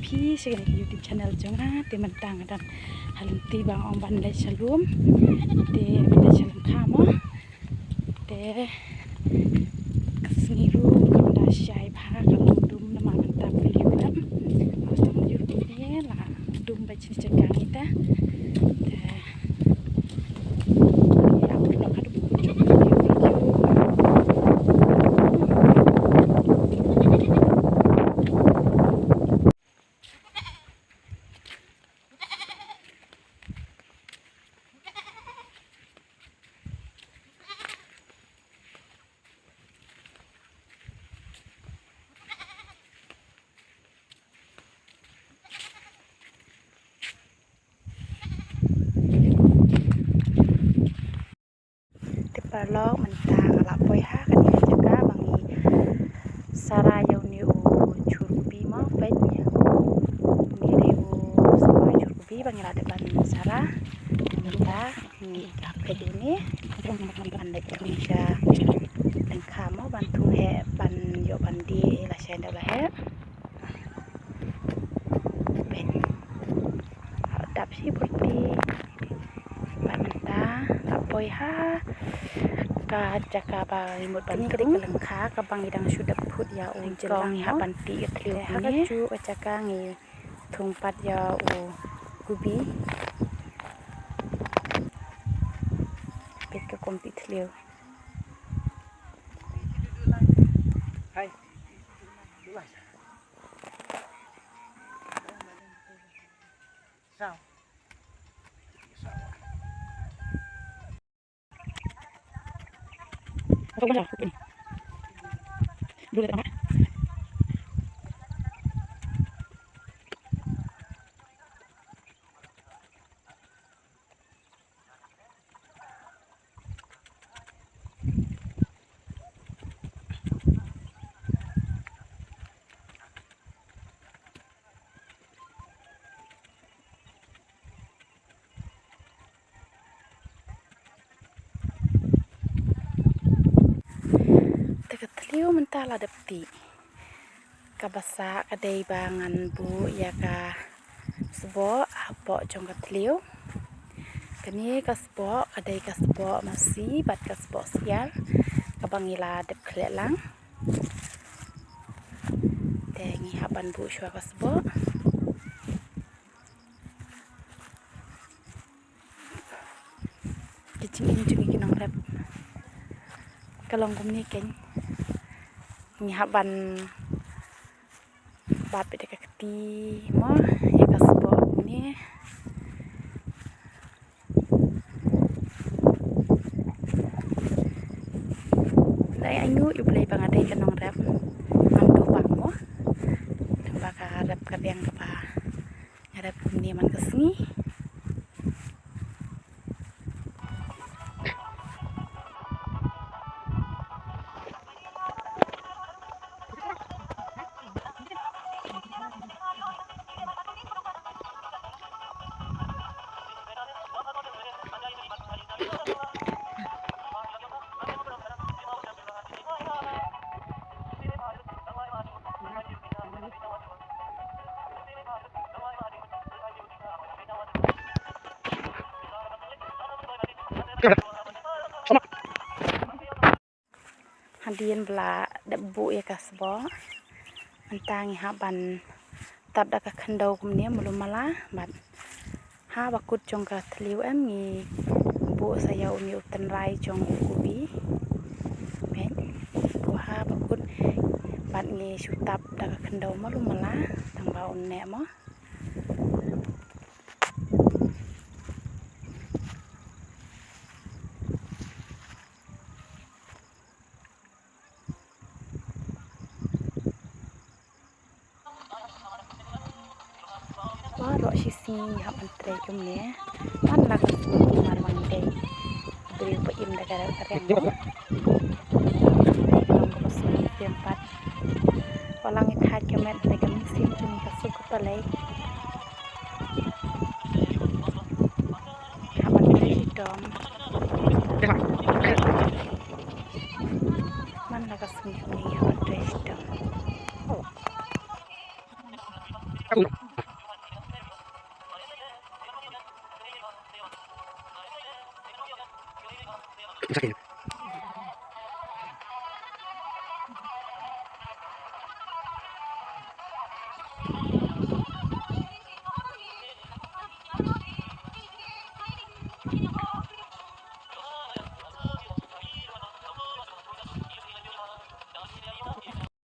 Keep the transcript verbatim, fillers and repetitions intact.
Ki sha kane ka YouTube channel jong nga, te mynta nga dang ha lynti ba nga ong ban leit sha lum. Te ban leit sha lum kha mo. Te ka sngi ruh kam da shai bha, ka long dum namar mynta phi ïoh. Ka long dum, la dum ba jin jaka ngi ta. Te Te paralok, mynta nga la poi ha kane ka jaka ba ngi sara ïa une u jhur kubi mo, peit. Une dei u sara jhur kubi ba ngi la dep ban sara. Mynta ngi peit une ban leit tang sha lyngkha mo, ban thung heh, ban ïoh ban die lashai dep la heh. Peit. Dap shi pyrthei. Bad mynta la poi ha ka jaka ba ngi mut ban, kane ka dei ka lyngkha kaba ngi dang shu dep phut ïa u jylliew, ngi hap ban tih ka thliew. Te ha kajuh ka jaka ngi thung pat ïa u kubi. Peit ka kum tih thliew. Te ka thliew mynta la dep tih. Kaba sah ka dei ba ngan buh ïa ka sboh hapoh jong ka thliew. Kane ka sboh ka dei ka sboh masi bad ka sboh syiar kaba ngi la dep khleh lang. Te ngi hap ban buh shuwa ka sboh. Ki jingim jong ngi ki nongrep ka long kumne keiñ. Ngi hap ban bat beit da ka kti mo ïa ka sboh kumne. Dei ainguh ïa U Blei ba nga dei ka nongrep. Ngam duh bang mo. Ba ka rep ka riang kaba nga rep kumne man ka sngi. Hadien ba la dep buh ïa ka sboh, mynta ngi hap ban tap da ka khyndew kumne malu mala, bad ha bakut jong ka thliew em ngi buh sa ïa une u tynrai jong u kubi. Peit, buh ha bakut bad ngi shu tap da ka khyndew malu mala tang ba un neh mo. Baroh shisngi ngi hap ban trei kumne. Man la ka sngi mar ban dei. Briew ba im da ka rep ka riang. Ka sngi tem pat. Wat la ngi thait ka met da ka mynsiem jong ngi ka suk ka palei. Hap ban trei shitom. Man la ka sngi kumne ngi hap ban trei shitom. Aku. Sakit.